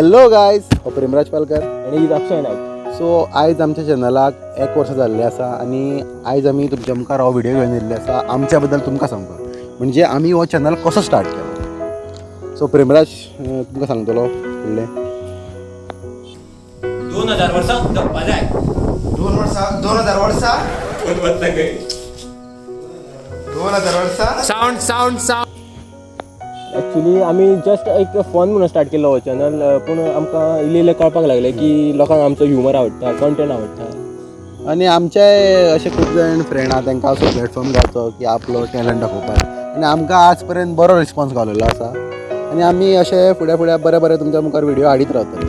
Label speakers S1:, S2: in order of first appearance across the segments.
S1: Hello guys, हांव प्रेमराज पालकर
S2: आनी Akshay Naik.
S1: So आयज आमच्या चॅनलाक एक वर्स जाल्लें आसा आनी आयज आमी तुमच्या मुखार हो व्हिडिओ घेवन येयल्ले आसा आमच्या बद्दल तुमकां सांगपाक, म्हणजे आमी हो चॅनल कसो स्टार्ट केलो. सो प्रेमराज तुमकां सांगतलो फुडलें.
S2: 2000 वर्सां जगपा जाय.
S3: 2 वर्सां, 2000 वर्सां, 2000 वर्सां.
S4: Sound sound sound.
S2: एक्चुली आमी जस्ट एक फन म्हणून स्टार्ट केल्लो हो चॅनल, पूण आमकां इल्लें इल्लें कळपाक लागलें की लोकांक आमचो ह्युमर आवडटा, कंटेंट आवडटा.
S1: आनी आमचे अशे खूब जाण फ्रेंड आहा, तांकां असो प्लॅटफॉर्म गावचो की आपलो टॅलंट दाखोवपाक, आनी आमकां आज पर्यंत बरो रिस्पॉन्स गावलेलो आसा आनी आमी अशे फुडें फुडें बरे बरे तुमच्या मुखार व्हिडिओ हाडीत रावतले.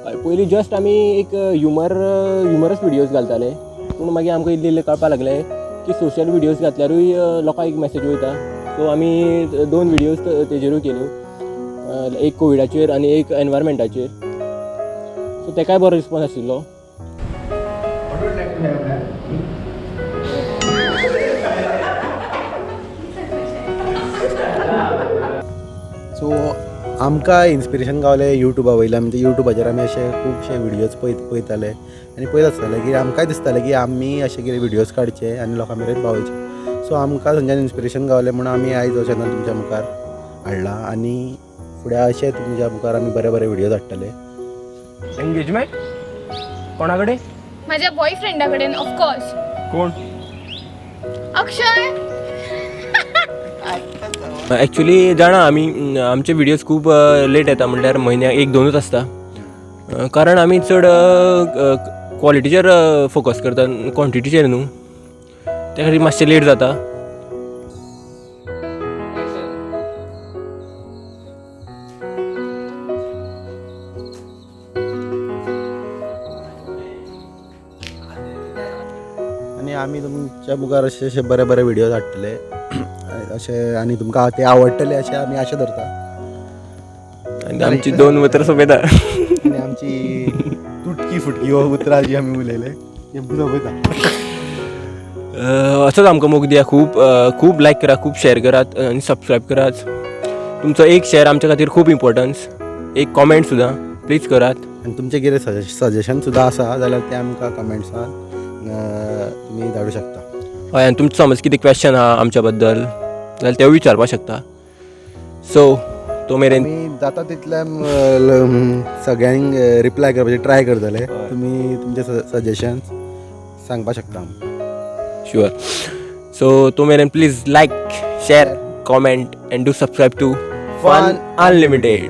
S2: हय, पयलीं जस्ट आमी एक ह्युमरस व्हिडियोज घालताले, पूण मागीर आमकां इल्लें इल्लें कळपाक लागलें की सोशल व्हिडियोज घातल्यारूय लोकांक एक मॅसेज वयता. सो आमी दोन व्हिडियोज तेजेरूय केल्यो, एक कोविडाचेर आनी एक एनवायरमेंटाचेर. सो तेकाय बरो रिस्पॉन्स आशिल्लो.
S1: सो आमकां इन्स्पिरेशन गावलें युट्यूबा वयल्यान. म्हणजे युट्यूबाचेर आमी अशे खुबशे व्हिडियोज पळयताले आनी पळयत आसताले की आमकांय दिसतालें की आमी अशे कितें व्हिडियोज काडचे आनी लोकां मेरेन पावयचे. सो आमकां थंयच्यान इन्स्पिरेशन गावलें म्हणून आमी आयज हो चॅनल तुमच्या मुखार हाडला आनी फुडें अशे तुमच्या मुखार आमी बरे बरे व्हिडियोज हाडटले.
S2: एंगेजमेंट कोणा कडेन?
S5: माझ्या बॉयफ्रेंडा कडेन, ऑफकोर्स.
S2: कोण?
S5: अक्षय.
S2: एक्चुली जाणा आमी आमचे व्हिडियोज खूब लेट येता, म्हणल्यार म्हयन्याक एक दोनूच आसता, कारण आमी चड क्वॉलिटीचेर फोकस करता, क्वॉन्टिटीचेर न्हू. त्या खातीर मातशें लेट जाता.
S1: आनी आमी तुमच्या मुखार अशे अशे बरे बरे व्हिडियोज हाडटले अशे आनी तुमकां ते आवडटले अशें आमी आशा धरता.
S2: आनी आमची दोन उतरां सोंपयता.
S1: आनी आमची तुटकी फुटकी हो उतरां जी आमी उलयले ते सोंपयता.
S2: असोच आमकां मोग दिया, खूब खूब लायक करात, खूब शेअर करात आनी सबस्क्रायब करात. तुमचो एक शेअर आमच्या खातीर खूब इम्पॉर्टन्स, एक कॉमेंट सुद्दां प्लीज करात.
S1: आनी तुमचें कितें सजेशन सुद्दां आसा जाल्यार तें आमकां कमेंट्सान तुमी धाडूं शकता.
S2: हय, आनी तुमचें समज कितें क्वेश्चन आहा आमच्या बद्दल जाल्यार तेवूय विचारपाक शकता. सो तो मेरेन
S1: आमी जाता तितले सगळ्यांक रिप्लाय करपाचें ट्राय करतले. तुमी तुमचे सजेशन्स सांगपाक शकता आमकां.
S2: शुअर. सो तो मेरेन please like, share, comment and do subscribe to fun unlimited.